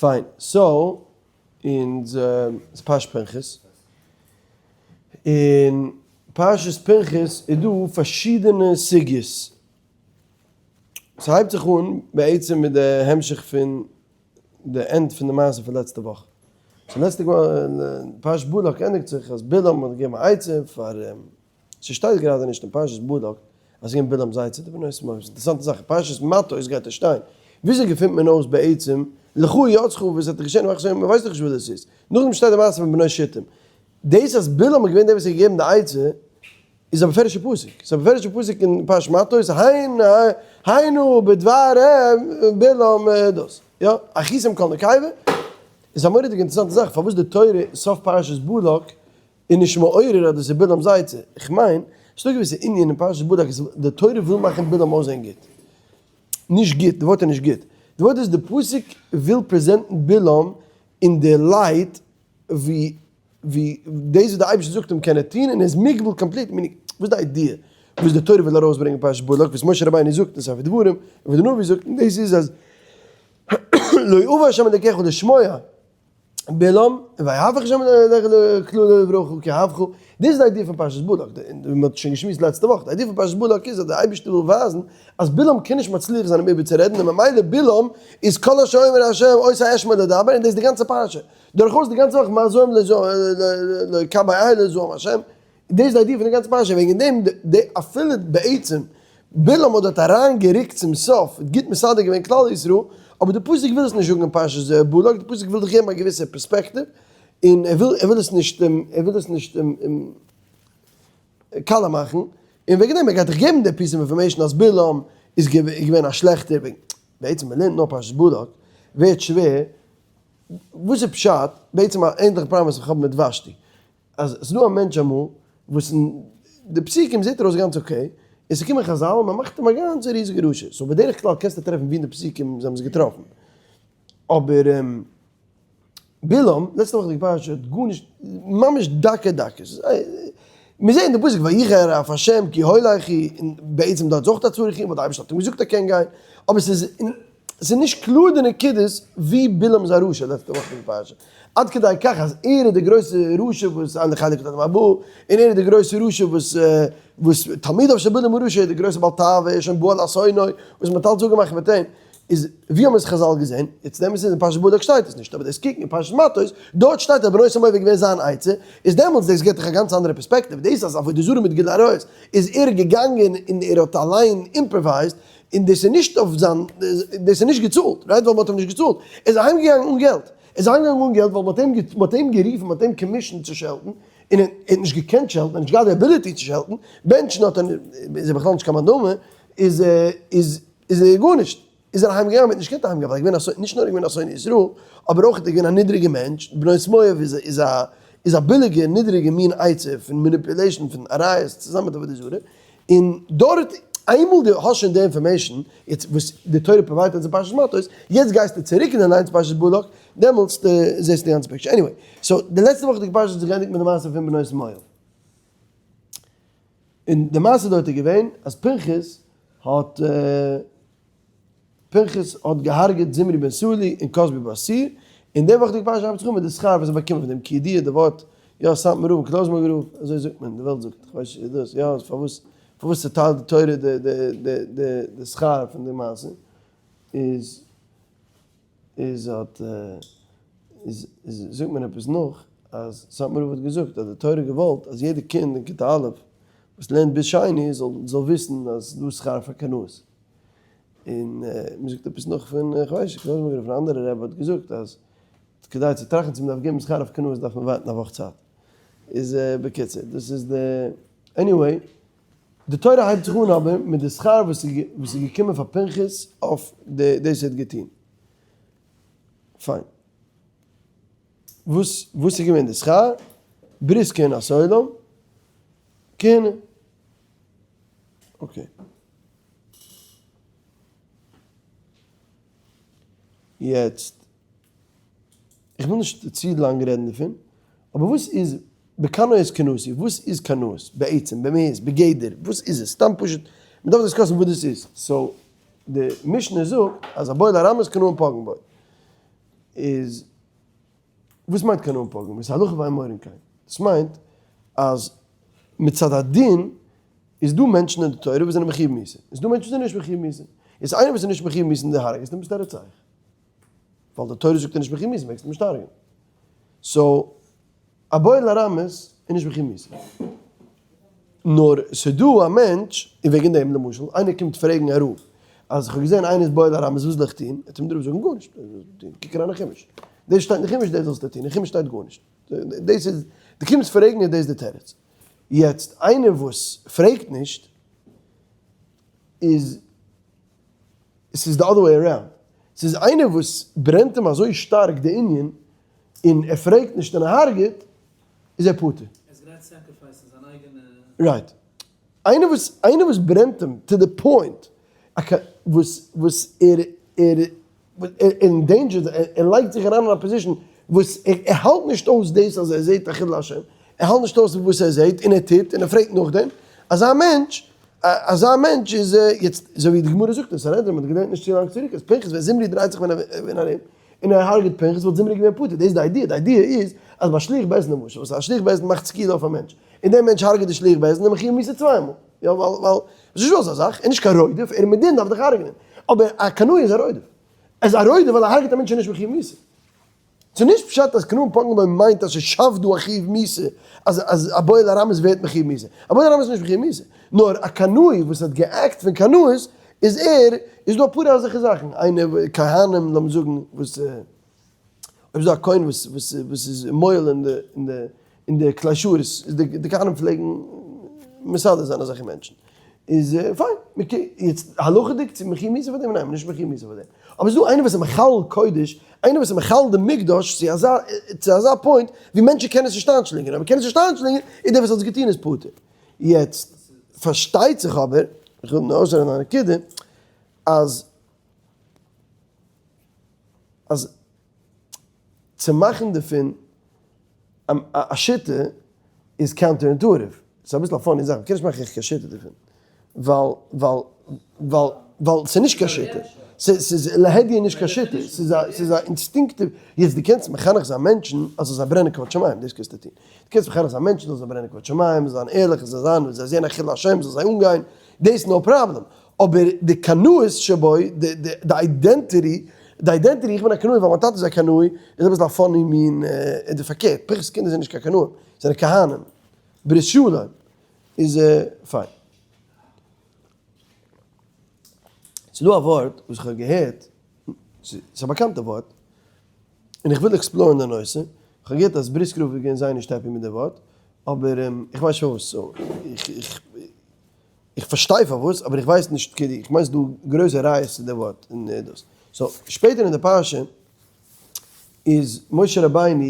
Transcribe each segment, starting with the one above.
פיין, so, אונז איז פרשת פנחס, אין פרשת פנחס איז דא פארשידענע סוגיות, ס'הייבט זיך אן בעצם מיט די המשך פון די end פון די מעשה פון לעצטע וואך, so לעצטע פרשת בלק ענדיגט זיך אז בלעם האט געגעבן א עצה פאר ס'שטייט גראדע נישט אין פרשת בלק אז ס'געווען בלעם'ס עצה די בנות מואב, אינטערעסאנטע זאך אין פרשת מטות גייט עס שטיין, וויאזוי געפינט מען אויס בעצם לכה איעצך וואס האט געשען נאך מען ווייסט דאך נישט וואס דאס איז, נאכדעם שטייט די מעשה פון בנות שיטים, דאס אז בלעם איז געווען דער וואס האט געגעבן די עצה איז א בפירוש'ע פסוק, ס'איז א בפירוש'ע פסוק אין פרשת מטות, היינו בדבר בלעם דאס, יא, הכיתם כל נקבה, איז א מורא'דיגע אינטערעסאנטע זאך פארוואס די תורה סוף פרשת בלק איז נישט מעורר אז דאס איז בלעם'ס עצה, איך מיין, ס'דא געוויסע ענין אין פרשת בלק אז די תורה וויל מאכן בלעם אויסזען גוט. נישט גוט, די ווארט איז נישט גוט. די ווארט איז די פסוק וויל present ן בלעם אין די light ווי ווי דאס וואס די אייבערשטער זאגט אים קען ער טון און ער איז מוגבל complete, meaning וואס איז די idea וואס די תורה וויל ארויסברענגען אין פרשת בלק וואס משה רבינו זאגט אין ספר דברים און וואס די נביא זאגט און דאס איז אז לא אבה ה' אלקיך לשמוע בלעם, ויהפך השם אליך לקללה לברכה כי אהבך, דאס איז די idea פון פרשת בלק, ווי מען האט שוין געשמועסט לעצטע וואך, די idea פון פרשת בלק איז אז דער אייבערשטער וויל ווייזן אז בלעם קען נישט מצליח זיין אים איבערצורעדן און ממילא בלעם איז כל אשר אומר ה' אותה אשמע לדבר און דאס איז די גאנצע פרשה, דורכאויס די גאנצע וואך מה זועם לקבע אלה זועם השם, דאס איז די idea פון די גאנצע פרשה, וועגן דעם די אפילו בעצם בלעם האט דארט אריין גערוקט צום סוף, גוט מסדר געווען כלל ישראל, אבער די פסוק וויל עס נישט זאגן אין פרשת בלק, די פסוק וויל דיך געבן א געוויסע פערספעקטיוו, און ער וויל ער וויל עס נישט ער וויל עס נישט קאלע מאכן, און וועגן דעם ער גייט דיך געבן די piece of information אז בלעם איז געווען א שלעכטער, בעצם מען לערנט נאר פרשת בלק, ווערט שווער, וואס איז פשט, בעצם א ענדליכע פראבלעם וואס איך האב מיט ושתי, אז ס'איז דא א מענטש אמאל וואס אין די פסוקים זעט ער אויס גאנץ okay, און ס'קומען חזל און מ'מאכט אים א גאנצע ריזיגע רשע, so בדרך כלל קענסטו טרעפן ווי אין די פסוקים זיי האבן עס געטראפן, אבער בלעם, לעצטע וואך די פרשה האט גארנישט, ממש דקה דקה, מ'זעט אין די פסוק ויחר אף השם כי הולך הוא, און בעצם דארט איז אויך א צריך עיון ווייל די אייבערשטער האט אים געזאגט ער קען גיין, אבער ס'איז ס'איז נישט קלאר די נקודות ווי בלעם איז א רשע לעצטע וואך פון די פרשה, עד כדי כך אז ער איז די גרויסע רשע וואס אין לו חלק לעולם הבא, און ער איז די גרויסע רשע וואס וואס תלמידיו של בלעם הרשע איז די גרויסע בעל תאווה, ער איז שוין בא על אסונו, וואס מ'האט אלץ אפגעמאכט מיט אים, איז ווי האבן עס חזל געזען? יעצט דעם איז אין פרשת בלק שטייט עס נישט, אבער דאס קוקן אין פרשת מטות, דארט שטייט אז בנות מואב איז געווען זיין עצה, איז דעמאלטס דאס געבט דאך א גאנץ אנדערע פערספעקטיוו, דאס אז עבודה זרה מיט גילוי עריות איז ער געגאנגען און ער האט אליין improvise ד, און דאס איז נישט אויף זיין, דאס איז נישט געצאלט, right? ווייל מ'האט אים נישט געצאלט. ער איז אהיימגעגאנגען אן געלט. ער איז אהיימגעגאנגען אן געלט ווייל מ'האט אים, מ'האט אים גערופן, מ'האט אים commissioned צו שעלטן, און ער האט נישט געקענט שעלטן, ער האט נישט געהאט די ability צו שעלטן, בענטשן האט ער, איז ער בכלל נישט קיין מאן דאמר, איז, איז, איז ער גארנישט. איז ער אהיימגעגאנגען, מ'האט נישט געקענט אהיימגיין ווייל ער איז געווען א, נישט נאר ער איז געווען א שונא ישראל, אבער אויך איז ער געווען א נידריגע מענטש, בנות מואב איז, איז א, איז א ביליגע נידריגע מין עצה פון manipulation פון עריות צוזאמען מיט עבודה זרה, און דארט, איינמאל דו האסט שוין די information, יעצט וואס די תורה provide ט אונז אין פרשת מטות, יעצט גייסטו צוריק און ליינסט פרשת בלק, דעמאלטס זעסטו די גאנצע picture. Anyway, so די לעצטע וואכעדיגע פרשה האט זיך געענדיגט מיט די מעשה פון בנות מואב. און די מעשה דארט איז געווען אז פנחס האט. פנחס האט געהארגעט זמרי בן סלוא און כזבי בת צור, און די וואכעדיגע פרשה הייבט זיך אן מיט די שכר וואס זיי באקומען פון דעם כידוע די ווארט, יא סאטמאר רב און קלויזנבורגער רב, אזוי זאגט מען, די וועלט זאגט, איך ווייס נישט איז דאס, יא פארוואס פארוואס צוטיילט די תורה די די די די די שכר פון די מעשה, איז איז האט איז איז זאגט מען עפעס נאך אז סאטמאר רב האט געזאגט אז די תורה געוואלט אז יעדע קינד אין כיתה א' וואס לערנט ביז שני זאל זאל וויסן אז ס'דא שכר פאר קנאות. און מען זאגט עפעס נאך פון איך ווייס נישט קלויזנבורגער אדער פון אנדערע רבי האט געזאגט אז כדי צו טראכטן צו מען דארף געבן שכר אויף קנאות דארף מען ווארטן א וואך צייט. איז בקיצור דאס איז די anyway די תורה הייבט זיך אן אבער מיט די שכר וואס איז וואס איז געקומען פאר פנחס אויף די דאס ער האט געטון. פיין. וואס וואס איז געווען די שכר? ברית כהונת עולם כהונה. Okay. יעצט, איך וויל נישט צו לאנג רעדן דערפון, אבער וואס איז בקנאו את קנאתי? וואס איז קנאות בעצם, במהות, בגדר, וואס איז עס? סתם פשוט, מען דארף discuss ן וואס דאס איז. So, די משנה זאגט אז הבועל ארמית קנאים פוגעין בו. איז וואס מיינט קנאים פוגעים? איז הלכה ואין מורין כן. דאס מיינט אז מצד הדין איז דא מענטשן אין די תורה וואס זענען מחיוב מיתה, איז דא מענטשן וואס זענען נישט מחיוב מיתה. איז איינער וואס איז נישט מחיוב מיתה און דו הרג'סט אים ביסטו א רוצח. ווייל די תורה זאגט ער נישט מחיוב מיתה מעגסטו אים נישט הרג'ענען. so א בועל ארמית איז נישט מחיוב מיתה. נאר ס'דא א מענטש, און וועגן דעם למשל, איינער קומט פרעגן א רב, אז כ'האב געזען איינער איז בועל ארמית וואס זאל איך טון? וועט אים דער רב זאגן גארנישט, קוק אריין אין חומש, דאס שטייט אין חומש דאס זאלסטו טון, אין חומש שטייט גארנישט, דאס איז, דו קומסט פרעגן איז דאס די תירוץ. יעצט איינער וואס פרעגט נישט איז, ס'איז די other way around, ס'איז איינער וואס ברענט אים אזוי שטארק די ענין, און ער פרעגט נישט און ער הרג'ט, איז ער פטור. ער איז גרייט צו sacrifice ן זיין אייגענע. right. איינער וואס איינער וואס ברענט אים to the point וואס וואס ער ער ער endanger ט ער לייגט זיך אריין אין א position וואס ער ער האלט נישט אויס דאס אז ער זעט א חילול השם, ער האלט נישט אויס וואס ער זעט און ער טוט און ער פרעגט נאכדעם, אזא מענטש אזא מענטש איז יעצט אזוי ווי די גמרא זאגט אין סנהדרין מען האט געלערנט נישט צו לאנג צוריק אז פנחס ווען זמרי דרייט זיך ווען ארום און ער הרג'ט פנחס וואלט זמרי געווען פטור, דאס איז די idea, די idea איז אז ביי שליח בית דין למשל, וואס א שליח בית דין מאכט סקילה אויף א מענטש, און דער מענטש הרג'ט די שליח בית דין איז מחויב מיתה צוויי מאל, יא ווייל ווייל עס איז נישט דא אזא זאך, ער איז נישט קיין רודף, ער מדין דארף דיך הרג'נען, אבער א קנאי איז א רודף, ער איז א רודף ווייל ער הרג'ט א מענטש איז נישט מחויב מיתה. ס'איז נישט פשט אז קנאים פוגעים בו מיינט אז ס'שאפט דא א חיוב מיתה, אז אז א בועל ארמית ווערט מחויב מיתה, א בועל ארמית איז נישט מחויב מיתה, נאר א קנאי וואס האט גע'עקט פון קנאות איז ער, איז דא אפאר אזעלכע זאכן, איינער כהנים לאמיר זאגן וואס אויב איז דא א כהן וואס וואס וואס איז מועל אין די אין די אין די כלי שרת, איז די די כהנים פלעגן מסדר זיין אזעלכע מענטשן, איז פיין, מ'קען, יעצט הלכה'דיג צו מחויב מיתה פאר דעם? ניין מ'איז נישט מחויב מיתה פאר דעם, אבער איז דא איינער וואס איז מחלל קודש, איינער וואס איז מחלל די מקדש צו אזא צו אזא point ווי מענטשן קענען עס נישט איינשלינגען, אויב מ'קען עס נישט איינשלינגען איז דער וואס האט עס געטון איז פטור. יעצט פארשטייט זיך אבער, איך וויל נאר אויסרעדן א נקודה, אז אז צו מאכן דערפון א שיטה איז counter intuitive, ס'איז אביסל א funny זאך, מ'קען נישט מאכן קיין שיטה דערפון, ווייל ווייל ווייל ווייל ס'איז נישט קיין שיטה, ס'איז להדיא נישט קיין שיטה, ס'איז א ס'איז א instinctive, יעצט דו קענסט מחנך זיין מענטשן אז זאל זיי ברענען כבוד שמים, דאס קענסטו טון, דו קענסט מחנך זיין מענטשן זאל זיי ברענען כבוד שמים, זאל זיין ערליך, זאל זיין, זיי זעהן א חילול השם זאל זיי אנגיין, דאס no problem, אבער די קנאות שבו, די identity, די identity איך בין א קנאי ווייל מיין טאטע איז א קנאי, איז אביסל א funny מין, אדער פארקערט, פנחס קינדער זענען נישט קיין קנאים, זענען כהנים, ברית שלום איז פיין. ס'איז דא א ווארט וואס איך האב געהערט, ס'איז א באקאנטע ווארט, און איך וויל explore ן די נושא, איך האב געהערט אז בריסקער רב איז געווען זייער נישט happy מיט די ווארט, אבער איך ווייס נישט פארוואס, so איך איך פארשטיי פארוואס, אבער איך ווייס נישט כאילו, איך מיין ס'דא גרויסע ראיות צו די ווארט און דאס. so, שפעטער אין די פרשה איז משה רבינו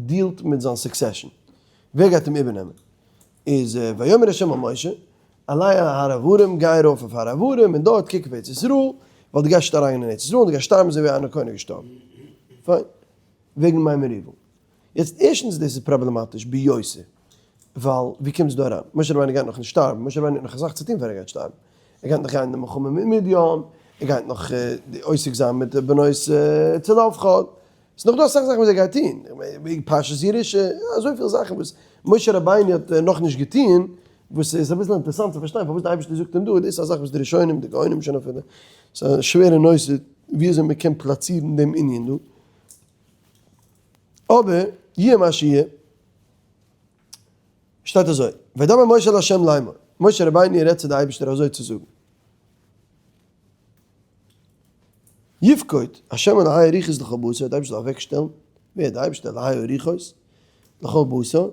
deal ט מיט זיין succession, ווער גייט אים איבערנעמען? איז ויאמר ה' אל משה, עלה אל הר העברים, גיי ארויף אויף הר העברים און דארט קוק אויף ארץ ישראל, ווייל דו גייסט נישט אריינגיין אין ארץ ישראל און דו גייסט שטארבן אזוי ווי אהרן הכהן איז געשטארבן. פיין. וועגן מי מריבה. יעצט ערשטנס דאס איז פראבלעמאטיש ביותר, ווייל ווי קומסט דא אריין? משה רבינו גייט נאך נישט שטארבן, משה רבינו האט נאך אסאך צו טון פאר ער גייט שטארבן, ער גייט נאך גיין אין די מלחמה מיט מדיין, ער גייט נאך עוסק זיין מיט די בנות צלפחד, ס'איז נאך דא אסאך זאכן וואס ער גייט טון, וועגן פרשת ירושה, אזויפיל זאכן וואס משה רבינו האט נאכנישט געטון, וואס איז אביסל אינטערעסאנט צו פארשטיין פארוואס די אייבערשטער זאגט אים דא, דאס איז א זאך וואס די ראשונים, די גאונים שוין אפילו, ס'איז א שווערע נושא ווי אזוי מ'קען פלאצירן דעם ענין דא. אבער יהיה מה שיהיה, שטייט אזוי, וידבר משה אל ה' לאמור, משה רבינו רעדט צו די אייבערשטער אזוי צו זאגן, יפקוד ה' אלהי הרוחות לכל בשר, די אייבערשטער זאל אוועקשטעלן, ווער? די אייבערשטער, אלהי הרוחות לכל בשר,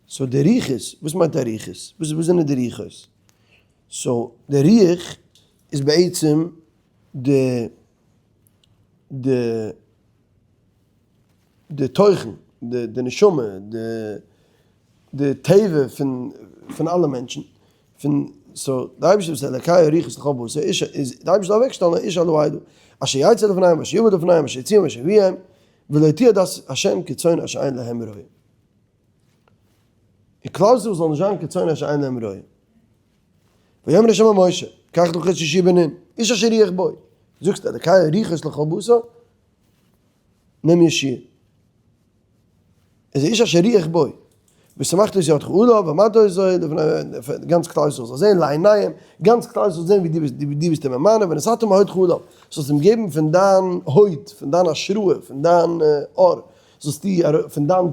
so די רוחות, וואס מיינט א רוחות? וואס זענען די רוחות? so די רוח איז בעצם די די די תוכן, די די נשמה, די די טבע פון פון אלע מענטשן, פון so די אייבערשטער וואס איז אלקי הרוחות לכל בשר, איש איז די אייבערשטער זאל אוועקשטעלן א איש על העדה, אשר יצא לפניהם אשר יבא לפניהם אשר יוציאם אשר יביאם, ולא תהיה עדת השם כצאן אשר אין להם רועה. און כלל ישראל זאל נישט זיין כצאן אשר אין להם רועה. ויאמר ה' אל משה, קח לך את יהושע בן נון, איש אשר רוח בו. זאגסט אלקי הרוחות לכל בשר, נעם יהושע. איז איש אשר רוח בו, ושמחת את ידך עליו, ועמדת אותו לפני, גאנץ כלל ישראל זאל זען, לעיניהם, גאנץ כלל ישראל זאל זען ווי דו ביסט, ווי דו ביסט אים ממנה, ונתת מהודך עליו, זאלסט אים געבן פון דיין הוד, פון דיין השראה, פון דיין אור, זאלסטו, פון דיין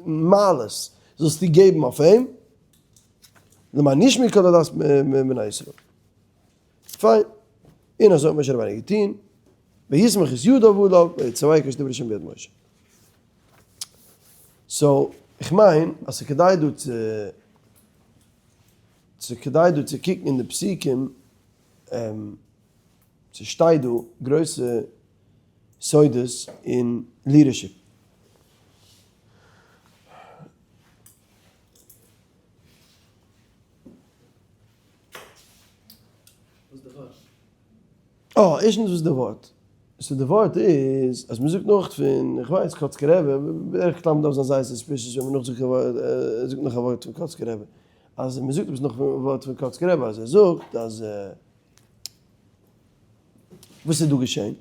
מעלות, זאלסטו געבן אויף אים, למען ישמעו כל עדת בני ישראל. פיין. און אזוי האט משה רבינו געטון, ויסמך את ידיו עליו, ויצוהו כאשר דיבר השם ביד משה. so, איך מיין אז ס'איז כדאי דא צו, ס'איז כדאי דא צו קוקן אין די פסוקים, ס'שטייט דא גרויסע סודות אין leadership. וואס די ווארט? אה, ערשטנס וואס די ווארט? so די ווארט איז אז מ'זאגט נאך פון, איך ווייס, קאצקער רבי, בדרך כלל מ'דארף זיין זייער suspicious ווען מ'נאכזאגט א ווארט, זאגט נאך א ווארט פון קאצקער רבי. אז מ'זאגט עפעס נאך א ווארט פון קאצקער רבי אז ער זאגט אז וואס איז דא געשען?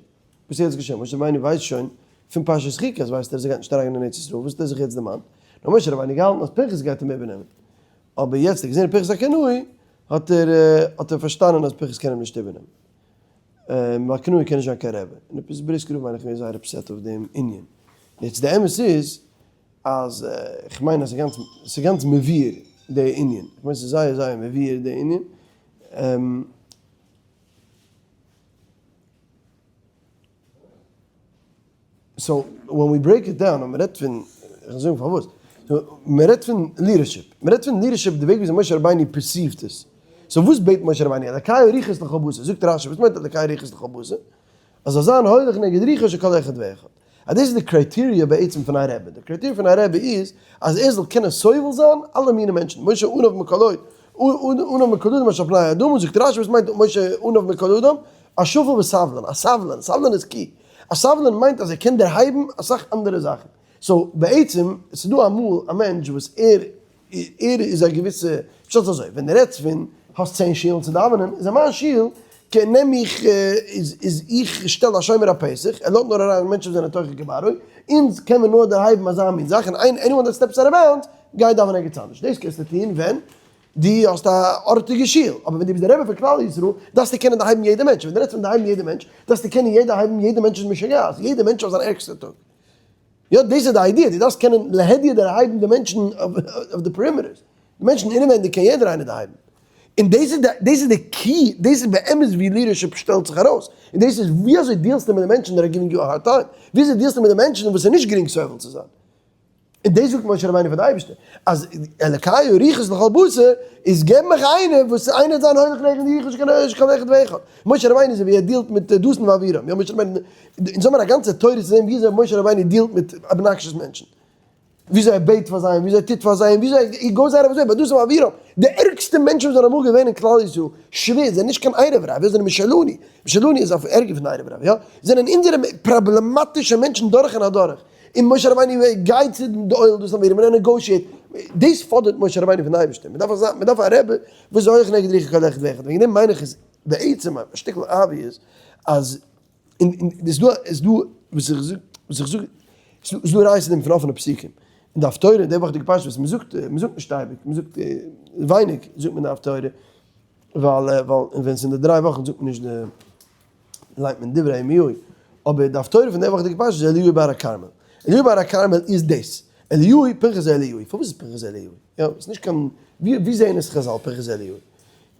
וואס איז יעצט געשען? משה רבינו ווייסט שוין פון פרשת חוקת ווייסט ער אז ער גייט נישט אריינגיין אין ארץ ישראל, וואס האט ער זיך יעצט דערמאנט? נאר משה רבינו געהאלטן אז פנחס גייט אים איבערנעמען. אבער יעצט האט ער געזען פנחס הקנאי, האט ער האט ער פארשטאנען אז פנחס קען אים נישט איבערנעמען. ווייל קנאי קען נישט זיין קיין רבי. און עפעס בריסקער רב מיין איך געווען זייער upset אויף דעם ענין. יעצט די אמת איז אז איך מיין אז ס'גאנץ ס'גאנץ מבואר די ענין. איך מיין ס'איז זייער זייער מבואר די ענין. so ווען we break it down, און מ'רעדט פון, איך וועל זאגן פארוואס, מ'רעדט פון leadership, מ'רעדט פון leadership די וועג וויאזוי משה רבינו perceived עס. so וואס בעט משה רבינו? אלקי הרוחות לכל בשר, זאגט רשי, וואס מיינט אלקי הרוחות לכל בשר? אז זאל זיין הולך נגד רוחו של כל אחד ואחד. אז דאס איז די criteria בעצם פון א רבי, די criteria פון א רבי איז אז ער זאל קענען סובל זיין אלע מיני מענטשן, משה עניו מכל עניו מכל אדם אשר על פני האדמה, זאגט רשי וואס מיינט משה עניו מכל אדם? א שפל וסבלן, א סבלן, סבלן איז key, א סבלן מיינט אז ער קען דערהייבן אסאך אנדערע זאכן, so בעצם ס'איז דא אמאל א מענטש וואס ער ער איז א געוויסע, פשט איז אזוי, ווען דו רעדסט פון האסט צען שילן צו דאווענען, איז אין מיין שיל קען נעם איך איז איז איך שטעל א שומר הפתח, ער לאזט נאר אריין מענטשן וואס זענען תוכו כברו, אונז קען מען נאר דערהייבן אזא מין זאך, און anyone that steps out of bounds גייט דאווענען ערגעץ אנדערש, דאס קענסטו טון ווען דו האסט א ארטיגע שול, אבער ווען דו ביסט דער רבי פון כלל ישראל, דארפסטו קענען דערהייבן יעדע מענטש, ווען דו רעדסט פון דערהייבן יעדע מענטש, דארפסטו קענען יעדע הייבן יעדע מענטש'ס משוגעת, יעדע מענטש אויף זיין ערגסטע טאג. יא, דאס איז די idea, דו דארפסט קענען להדיא דערהייבן די מענטשן אויף די perimeters, די מענטשן אינעווענדיג קען יעדער איינער דערהייבן. און דאס איז די, דאס איז די key, דאס איז באמת ווי leadership שטעלט זיך ארויס, און דאס איז ווי אזוי דיעלסטו מיט די מענטשן that are giving you a hard time, ווי אזוי דיעלסטו מיט די מענטשן וואס איז נישט גרינג סובל צו זיין. און דאס זאגט משה רבינו פאר די אייבערשטער, אז אלקי הרוחות לכל בשר, איז געב מיך איינער וואס איינער זיין הולך נגד די רוחות של כל אחד ואחד. משה רבינו איז ווי ער דיעלט מיט דתן ואבירם, יא משה רבינו, אונז האבן א גאנצע תורה צו זען וויאזוי משה רבינו דיעלט מיט obnoxious מענטשן, וויאזוי ער בעט פאר זיי, וויאזוי ער טוט פאר זיי, און וויאזוי he goes out of his way, ביי דתן ואבירם, די ערגסטע מענטשן וואס זענען אמאל געווען אין כלל ישראל, שווער, זענען נישט קיין ערב רב, זענען משלנו, משלנו איז אויף ערגער פון ערב רב, יא, זענען אונזערע פראבלעמאטישע מענטשן דורך און אדורך. און משה רבינו גייט צו די אוהל דאס און ער negotiate, דאס פאדערט משה רבינו פון די אייבערשטער, מען דארף אזא, מען דארף א רבי וואס איז הולך נגד רוחו כל אחד ואחד, וועגן דעם מיין איך איז בעצם א שטיקל obvious אז, און און איז דא איז דא וואס איך זאג וואס איך זאג איז דא ראיות צו דעם פון אפענע פסוקים, אין די הפטורה די וואכדיגע פרשה וואס מען זאגט, מען זאגט נישט אייביג, מען זאגט ווייניג זאגט מען די הפטורה, ווייל ווייל ווען עס איז אין די דריי וואכן זאגט מען נישט די. ליינט מען דברי ירמיהו, אבער די הפטורה פון די וואכדיגע פרשה איז אליהו בהר הכרמל. אליהו בהר הכרמל איז דאס. אליהו, פנחס אליהו. פארוואס איז פנחס אליהו? יא, ס'איז נישט קיין, ווי ווי זעען עס חזל פנחס אליהו?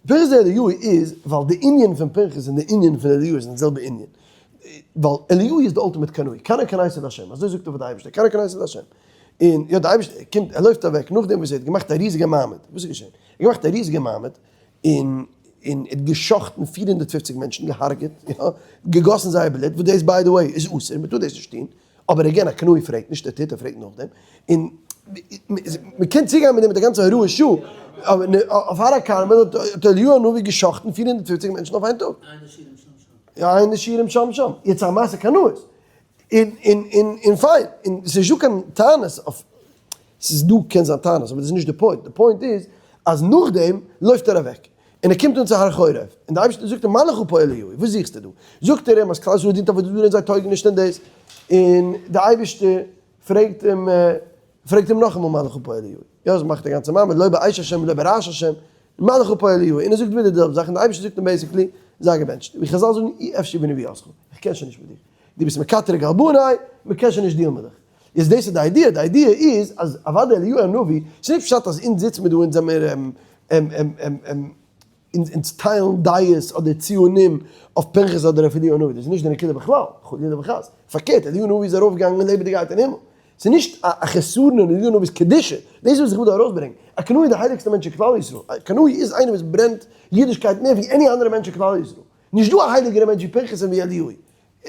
פנחס אליהו איז ווייל די ענין פון פנחס און די ענין פון אליהו זענען די זעלבע ענין. ווייל אליהו איז די ultimate קנאי, קנא קנאתי לה', אזוי זאגט ער פאר די אייבערשטער, קנא קנאתי לה'. און יא, די אייבערשטער קומט, ער לויפט אוועק נאכדעם וואס ער האט געמאכט א ריזיגע מעמד. וואס איז געשען? ער האט געמאכט א ריזיגע מעמד, און און האט גע'שחט'ן 450 מענטשן, געהארגעט, יא, געגאסן זייער בלוט, וואס דאס by the way איז אסור, מען טאר דאס נישט טון, אבער again א קנאי פרעגט נישט, ער טוט, ער פרעגט נאכדעם, און מען קען צוגיין מיט דעם מיט די גאנצע הוראת שעה, אבער אויף הר הכרמל האט אליהו הנביא גע'שחט'ן 450 מענטשן אויף איין טאג. עיין נשירים שם שם. עיין נשירים שם שם. יעצט א מעשה קנאות. און און און און פיין, און ס'איז נישטא קיין טענות אויף, ס'איז דא קען זיין טענות אבער דאס איז נישט די point, די point איז אז נאכדעם לויפט ער אוועק. און ער קומט אן צו הר חורב, און דער אייבערשטער זאגט אים מה לך פה אליהו, וואס זוכסטו דא? זאגט ער אים אז כלל ישראל דינט עבודה זרה און זיי טויגן נישט אין דאס, און דער אייבערשטער פרעגט אים, פרעגט אים נאכאמאל מה לך פה אליהו, יא עס מאכט די גאנצע מעמד, לא באש השם ולא ברעש השם, מה לך פה אליהו, און ער זאגט ווידער די זעלבע זאך, און דער אייבערשטער זאגט אים basically, זיי געבענטשט, ווי חזל זאגן אי אפשי בנבואתך, איך קען שוין נישט מיט דיר, דו ביסט מקטרג על בני, מען קען שוין נישט deal ן מיט דיך. איז דאס איז די idea, די idea איז אז אוודאי אליהו הנביא, ס'איז נישט פשט אז אונז זיצן מיר דא אונז זעמיר אונז טיילן דעות אדער ציונים אויף פנחס אדער אויף אליהו הנביא, דאס איז נישט די נקודה בכלל, חלילה וחס, פארקערט אליהו הנביא איז ארויפגעגאנגען לעבעדיגעהייט אין הימל, ס'איז נישט א חסרון אין אליהו הנביא'ס קדושה, דאס איז וואס איך וויל דא ארויסברענגען, א קנאי איז די הייליגסטע מענטש אין כלל ישראל, א קנאי איז איינער וואס ברענט אידישקייט מער ווי any אנדערע מענטש אין כלל ישראל, נישט דא א הייליגערע מענטש ווי פנחס און ווי אליהו.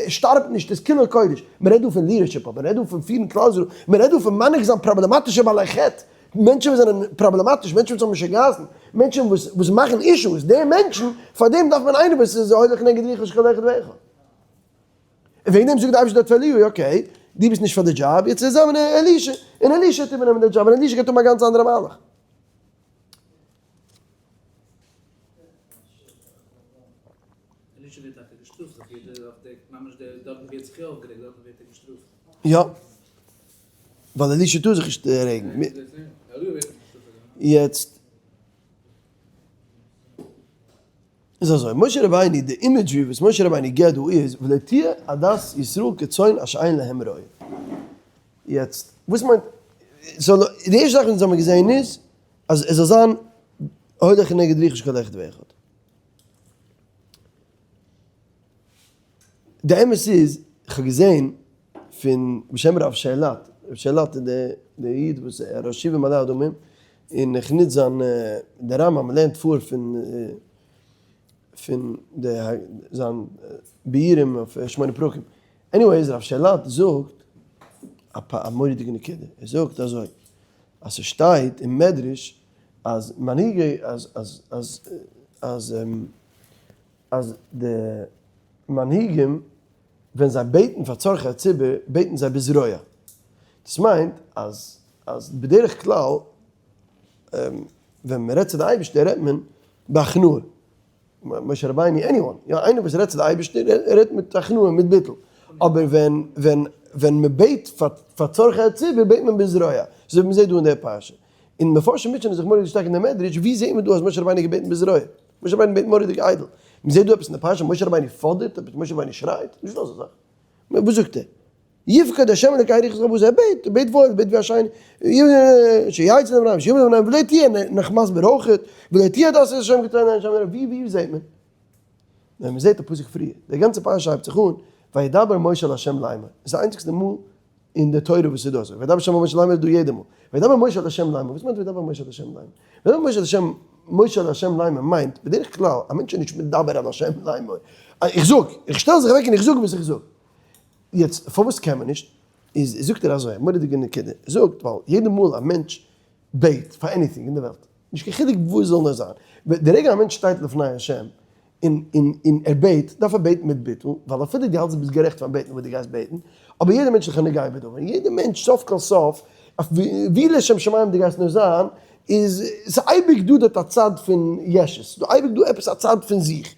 שטארבט נישט, איז כולו קודש. מען רעדט דא פון leadership, אבער מען רעדט דא פון פירן כלל ישראל, מען רעדט דא פון מנהיג זיין פראבלעמאטישע בעלי חטא, מענטשן וואס זענען פראבלעמאטיש, מענטשן וואס האבן משוגעת'ן, מענטשן וואס וואס מאכן issues, די מענטשן, פאר דעם דארף מען איינער וואס איז הולך נגד רוחו של כל אחד ואחד. און וועגן דעם זאגט די אייבערשטער דארט פאר אליהו, okay, דו ביסט נישט פאר די דזשאב, יעצט איז זיין אלישע, און אלישע וועט איבערנעמען די דזשאב, און אלישע גייט האבן א גאנץ אנדערע מהלך. אלישע ווערט טאקע געשטראפט אויף יעדע אויף די ממש די דארטן ווי ער האט זיך יא אויפגערעגט דארטן ווערט ער געשטראפט. יא. ווייל אלישע טאר זיך נישט רעגן. יעצט איז אזוי, משה רבינו, די imagery וואס משה רבינו געבט דא איז ולא תהיה עדת ישראל כצאן אשר אין להם רועה. יעצט, וואס מיינט, so די ערשטע זאך וואס אונז האבן געזען איז אז עס זאל זיין הולך נגד רוחו של כל אחד ואחד. די אמת איז, איך האב געזען פון בשם רב שעלאט, רב שעלאט איז די איד וואס איז ראש ישיבה מעלה אדומים, און איך נוץ זיין, די רמב ם לערנט פאר פון פון די זיין ביאורים אויף שמונה פרקים. anyways רב שעלאט זאגט א מורא'דיגע נקודה, ער זאגט אזוי, אז ס'שטייט אין מדרש אז מנהיגי אז אז אז אז אז די מנהיגים ווען זיי בעטן פאר צרכי הציבור בעטן זיי בזרוע, דאס מיינט אז אז בדרך כלל ווען מען רעדט צו די אייבערשטער רעדט מען בהכנעה, משה רבינו anyone, יא איינער וואס רעדט צו די אייבערשטער רעדט מיט הכנעה מיט ביטול, אבער ווען ווען ווען מען בעט פאר צרכי הציבור בעט מען בזרוע, אזוי ווי מען זעט דא אין דער פרשה, און מפרשים מוטשענען זיך מורא'דיג שטארק אין דעם מדרש, ווי זעט מען דא אז משה רבינו האט געבעטן בזרוע? משה רבינו בעט מורא'דיג איידל, מען זעט דא עפעס אין די פרשה משה רבינו פאדערט עפעס, משה רבינו שרייט? נישטא אזא זאך, וואס זאגט ער? יפקד השם אלקי רוחות רבות, ער בעט, ער בעט וואויל, ער בעט ווי א שיין, שיצא להם רעים, שיאמר להם רעים, ולא תהיה, נאך מסביר אויכעט, ולא תהיה עדת השם כצאן אין להם רועה, ווי ווי זעט מען? נאר מען זעט א פסוק פריער, די גאנצע פרשה הייבט זיך אן, וידבר משה אל ה' לאמר, עס איז די איינציגסטע מאל אין די תורה וואס איז דא אזוי, וידבר ה' אל משה לאמר איז דא יעדע מאל, וידבר משה אל ה' לאמר, וואס מיינט וידבר משה אל ה' לאמר? וידבר משה אל ה' משה אל ה' לאמר מיינט, בדרך כלל, א מענטש איז נישט מדבר אל ה' לאמר, איך זאג, איך שטעל זיך אוועק און איך זאג וואס איך זאג. יעצט פארוואס קען מען נישט? איז זאגט ער אזוי, א מורא'דיגע נקודה, ער זאגט ווייל יעדע מאל א מענטש בעט פאר anything אין די וועלט, נישט קיין חילוק וואס זאל נאר זיין, די רגע א מענטש שטייט לפני השם און און און ער בעט, דארף ער בעטן מיט ביטול, ווייל אפילו דו האלטסט ביסט גערעכט פארן בעטן וואס דו גייסט בעטן, אבער יעדע מענטש איז דאך א נוגע בדבר, און יעדע מענטש סוף כל סוף, ווי לשם שמים דו גייסט נאר זיין, איז ס'אייביג דא דארט א צד פון ישות, ס'דא אייביג דא עפעס א צד פון זיך,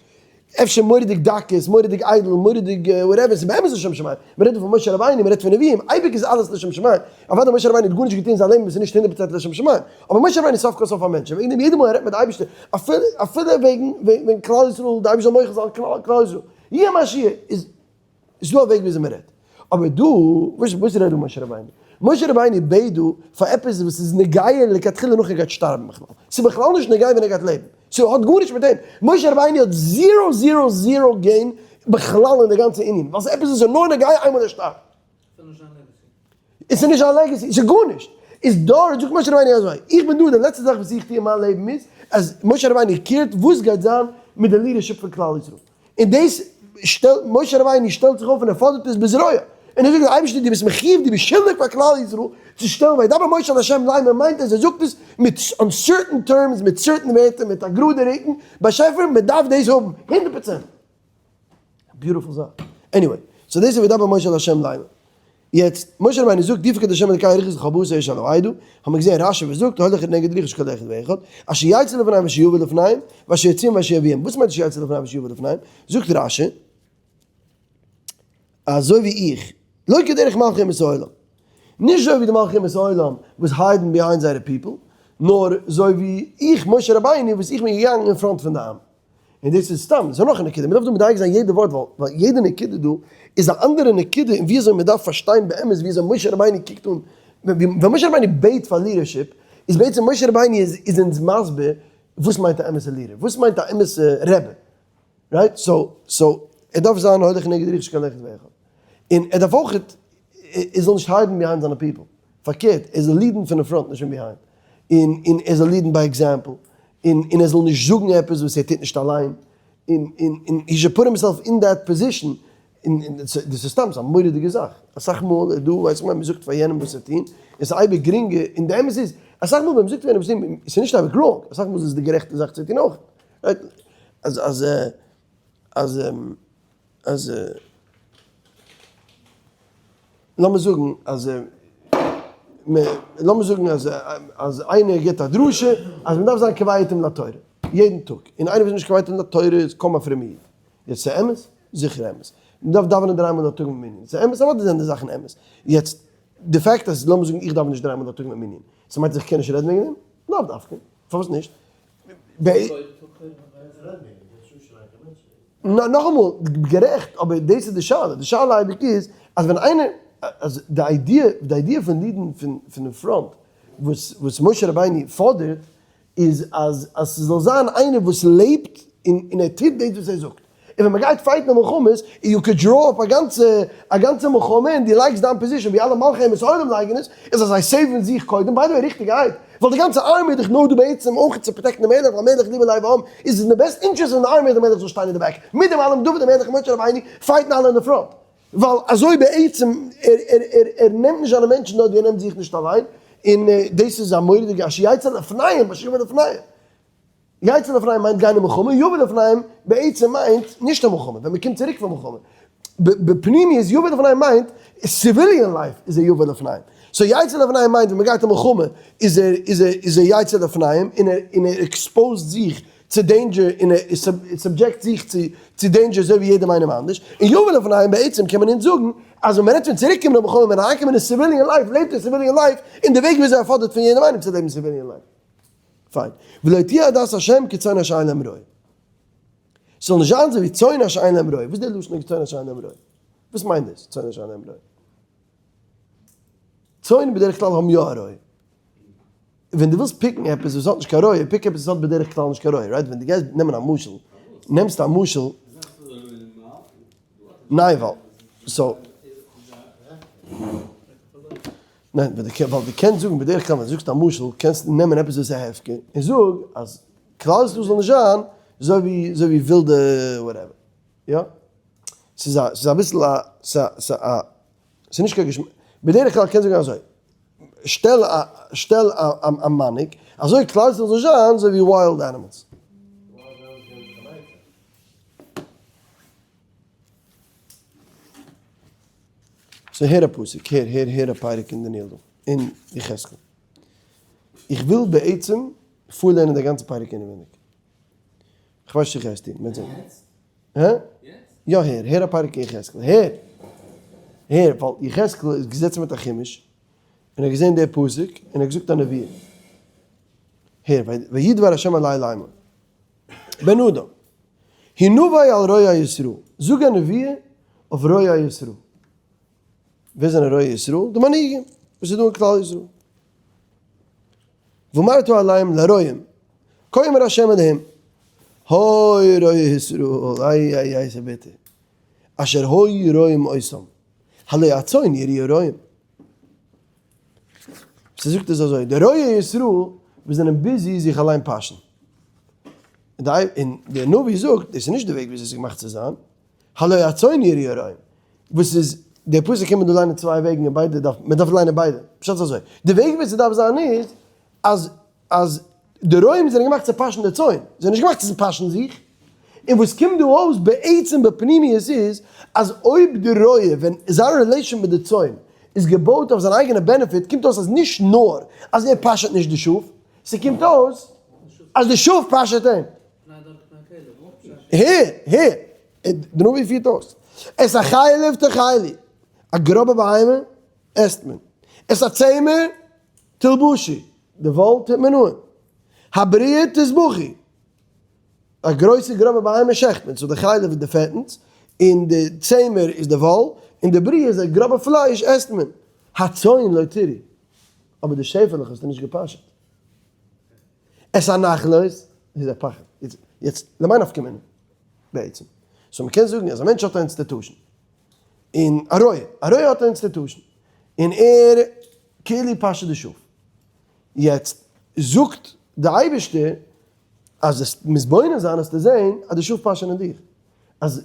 אפשר מורא'דיג דקות, מורא'דיג איידל, מורא'דיג whatever, ס'איז באמת לשם שמים, מ'רעדט דא פון משה רבינו, מ'רעדט פון נביאים, אייביג איז אלעס לשם שמים, אוודאי משה רבינו האט גארנישט געטון אין זיין לעבן וואס איז נישט הונדערט פראצענט לשם שמים, אבער משה רבינו איז סוף כל סוף א מענטש, און וועגן דעם יעדע מאל ער רעדט מיט די אייבערשטער, אפילו אפילו וועגן וועגן כלל ישראל, די אייבערשטער זאל מוחל זיין כלל ישראל, יהיה מה שיהיה, איז איז דא א וועג וויאזוי מען רעדט. אבער דא, וואס וואס רעדט דא משה רבינו? משה רבינו בעט דא פאר עפעס וואס איז נוגע לכתחילה נאך ער גייט שטארבן בכלל. ס'איז בכלל נישט נוגע ווען ער גייט לעבן. ס'האט גארנישט מיט אים. משה רבינו האט zero zero zero gain בכלל אין די גאנצע ענין. ווייל ס'איז עפעס וואס איז נאר נוגע איינמאל ער שטארבט. עס איז נישט זיין legacy, עס איז גארנישט. איז דארט זאגט משה רבינו אזוי, איך בין דא, די לעצטע זאך וואס איך טו אין מיין לעבן איז, אז משה רבינו care ט וואס גייט זיין מיט די leadership פון כלל ישראל. און דאס שטעלט, משה רבינו שטעלט זיך אויף און ער פאדערט עס בזרוע. און ער זאגט, אייבערשטער דו ביסט מחיוב, דו ביסט שולדיג פאר כלל ישראל צו שטעלן, וידבר משה אל ה' לאמר מיינט אז ער זאגט עס מיט uncertain terms, מיט certain ווערטער, מיט א גראדע רוקן, באשעפער מען דארף דאס האבן, הונדערט פראצענט. beautiful זאך. anyway, so דאס איז וידבר משה אל ה' לאמר. יעצט, משה רבינו זאגט יפקד השם אלקי רוחות לכל בשר יש על העדה, האט מען געזען רשי וואס זאגט הולך נגד רוחות כל אחד ואחד, אשר יצא לפניהם ואשר יבא לפניהם, ואשר יוציאם ואשר יביאם, וואס מיינט אשר יצא לפניהם ואשר יבא לפניהם? זאגט רשי, אזוי ווי איך, לא כדרך מלכי אומות העולם, נישט אזוי ווי די מלכי אומות העולם וואס hide ן behind זייערע people, נאר אזוי ווי איך משה רבינו וואס איך בין געגאנגען אין front פון די עם. און דאס איז סתם, דאס איז נאך א נקודה, מ'דארף דא מדייק זיין יעדע ווארט, ווייל יעדע נקודה דא איז א אנדערע נקודה אין ווי אזוי מ'דארף פארשטיין באמת ווי אזוי משה רבינו קוקט אן, ווען משה רבינו בעט פאר leadership, איז בעצם משה רבינו איז אונז מסביר וואס מיינט א אמת'ע leader, וואס מיינט א אמת'ע רבי, right? So, so, ער דארף זיין הולך נגד רוח של כל אחד ואחד, און ער דארף אויך, ער זאל נישט hide ן behind זיינע people, פארקערט, ער זאל lead ן פון די front נישט פון behind, און און ער זאל lead ן by example, און און ער זאל נישט זאגן עפעס וואס ער טוט נישט אליין, און און און he should put himself in that position, און און דאס איז סתם, ס'איז א מורא'דיגע זאך, אסאך מאל איז דא, ווייס איך מיין, מ'זאגט פאר יענעם וואס צו טון, און ס'איז אייביג גרינגער, און די אמת איז, אסאך מאל ווען מ'זאגט פאר יענעם וואס צו טון, ס'איז נישט אייביג wrong, אסאך מאל איז עס די גערעכטע זאך צו טון אויך, right? אז אז אז אז לאמיר זאגן אז לאמיר זאגן אז אז איינער גיבט א דרשה אז מען דארף זיין קובע עתים לתורה יעדן טאג, און איינער וואס איז נישט קובע עתים לתורה איז קוים א פרומע איד. יעצט ס'איז אמת? זיכער אמת. מען דארף דאווענען דריי מאל א טאג מיט מנין. ס'איז אמת? אוודאי זענען די זאכן אמת. יעצט די fact אז לאמיר זאגן איך דאווען נישט דריי מאל א טאג מיט מנין, ס'מיינט אז איך קען נישט רעדן וועגן דעם? לאו דווקא. פארוואס נישט? נאכאמאל, גערעכט, אבער דאס איז די שאלה, די שאלה אייביג איז, אז ווען איינער, אז די idea, די idea פון lead ן פון פונעם front, וואס וואס משה רבינו פאדערט, איז אז אז ס'זאל זיין איינער וואס לעבט און און ער טוט דאס וואס ער זאגט. און ווען מ'גייט fight ן די מלחמות, you could draw up א גאנצע א גאנצע מלחמה און דו לייגסט דיין position ווי אלע מלכי אומות העולם לייגן עס, איז אז זיי save ן זיך קודם, by the way ריכטיגערהייט, ווייל די גאנצע ארמי איז דאך נאר דא בעצם אויך צו protect ן די מלך, ווייל מלך ליבו לב העם איז אין די best interest פון די ארמי אז די מלך זאל שטיין אין די back, מיט דעם אלעם דוד המלך און משה רבינו fight ן אלע אין די front, ווייל אזוי בעצם ער ער ער ער נעמט נישט זיינע מענטשן דארט ווי ער נעמט זיך נישט אליין, און דאס איז א מורא'דיגע אשר יצא לפניהם אשר יבא לפניהם. יצא לפניהם מיינט גיין אין מלחמה, יבא לפניהם בעצם מיינט נישט א מלחמה, ווען מ'קומט צוריק פון מלחמה. בפנימיות יבא לפניהם מיינט civilian life איז ער יבא לפניהם. so יצא לפניהם מיינט ווען מ'גייט אין מלחמה איז ער איז ער איז ער יצא לפניהם און ער און ער expose ט זיך צו danger און ער subject זיך צו צו danger אזוי ווי יעדעם איינעם אנדערש. און יבא לפניהם בעצם קען מען אונז זאגן אז ווען מ'רעדט פון צוריק קומען אין מלחמה ווען אריינקומען אין civilian life לעבט ער civilian life אין די וועג וויאזוי ער פאדערט פון יעדעם איינעם צו לעבן civilian life. פיין. ולא תהיה עדת השם כצאן אשר אין להם רועה. ס'זאל נישט זיין אזוי ווי צאן אשר אין להם רועה. וואס איז דער לשון כצאן אשר אין להם רועה? וואס מיינט דאס צאן אשר אין להם רועה? צאן בדרך כלל האבן יא א רועה. ווען דו ווילסט pick ן עפעס וואס האט נישט קיין רועה, pick עפעס וואס האט בדרך כלל נישט קיין רועה, right? ווען דו גייסט נעמען א משל, נעמסטו א משל, ניין ווייל, so. ניין, ווייל דו קענסט זאגן בדרך כלל ווען דו זאגסט א משל קענסטו נעמען עפעס וואס איז א הפקר און זאג אז כלל ישראל זאל נישט זיין אזוי ווי אזוי ווי ווילדע whatever. יא? ס'איז א ס'איז אביסל א ס'איז א ס'איז נישט קיין געשמאק. בדרך כלל קענסט זאגן אזוי, שטעל א שטעל א א מנהיג אזוי כלל ישראל זאל נישט זיין אזוי ווי wild animals. so הער א פסוק, הער הער הער א פרק אין דניאל דא, אין יחזקאל. איך וויל בעצם פארלערנען די גאנצע פרק אינעווייניג. כ'ווייס נישט איך גיי עס טון, מ'וועט זען. הא? יא הער, הער א פרק אין יחזקאל, הער! הער, ווייל יחזקאל איז געזעצן מיט א חומש, און ער האט געזען די פסוק, און ער האט געזאגט א נבואה. הער, ויהי דבר ה' אלי לאמור. בן אדם, הנבא על רועי ישראל, זאג א נבואה אויף רועי ישראל. ווער זענען רועי ישראל? די מנהיגים וואס איז דא אין כלל ישראל. ואמרת אליהם לרועים, כה אמר ה' אלהים, הוי רועי ישראל, איי איי איי ס'איז ביטער, אשר היו רועים אותם, הלא הצאן ירעו רועים. ס'זאגט עס אזוי, די רועי ישראל וואס זענען busy זיך אליין פאשן. און דער נביא זאגט, דאס איז נישט די וועג וויאזוי עס איז געמאכט צו זיין, הלא הצאן ירעו רועים, וואס איז, דער פסוק קען מען דא ליינען צוויי וועגן און ביידע דארף, מען דארף ליינען ביידע, פשט איז אזוי, די וועג ווי ס'דארף זיין איז, אז אז די רועים זענען געמאכט צו פאשן די צאן, זיי זענען נישט געמאכט צו פאשן זיך, און וואס קומט דא אויס בעצם בפנימיות איז, אז אויב די רועה ווען זיין relation מיט די צאן. איז געבויט אויף זיין אייגענע benefit, קומט אויס אז נישט נאר אז ער פאשעט נישט די שאף, ס'קומט אויס אז די שאף פאשעט אים. הער, הער, די נביא פירט אויס, את החלב תאכלו, א גראבע בהמה עסט מען, את הצמר תלבשו, די וואל טוט מען אן, הבריאה תזבחו, א גרויסע גראבע בהמה שעכט מען, so די חלב איז די פעטנס, און די צמר איז די וואל, און די בריאה איז די גראבע פלייש עסט מען. הצאן לא תרעו, אבער די שעפעלעך האסטו נישט געפאשעט. את הנחלות, איז א פחד. יעצט, למאי נפקא מינה? בעצם. so מ'קען זאגן אז א מענטש האט א institution, און א רועה, א רועה האט א institution, און ער כאילו פאשעט די שאף. יעצט זאגט די אייבערשטער אז עס מתבונן זיין האסטו זעהן אז די שאף פאשענען דיך, אז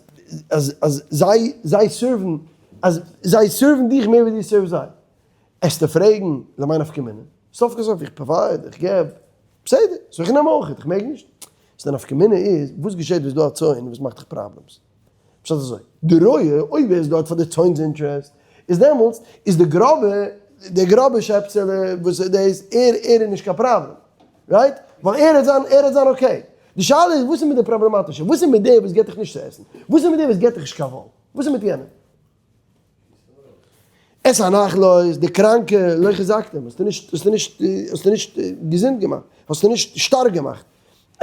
אז אז זיי זיי serve ן אז זיי serve ן דיך מער ווי דו serve סט זיי. עסטו פרעגן למאי נפקא מינה? סוף כל סוף איך provide, איך געב, בסדר, so איך נעם אויך, איך מעג נישט? so די נפקא מינה איז, וואס געשעט ווען ס'איז דא א צאן וואס מאכט דיך problems? פשט אזוי, די רועה, אויב ער איז דארט פאר די צאן'ס אינטערעסט, איז דעמאלטס איז די גראבע, די גראבע שעפסעלע וואס דאס, ער ער איז נישט קיין פראבלעם, right? ווייל ער וועט זיין, ער וועט זיין okay. די שאלה איז וואס איז מיט די פראבלעמאטישע? וואס איז מיט דער וואס געט דיך נישט צו עסן? וואס איז מיט דער וואס געט דיך נישט קיין וואל? וואס איז מיט יענעם? את הנחלות, די קראנקע, לא חזקתם, האסטו נישט, האסטו נישט, האסטו נישט געזונט געמאכט, האסטו נישט שטארק געמאכט.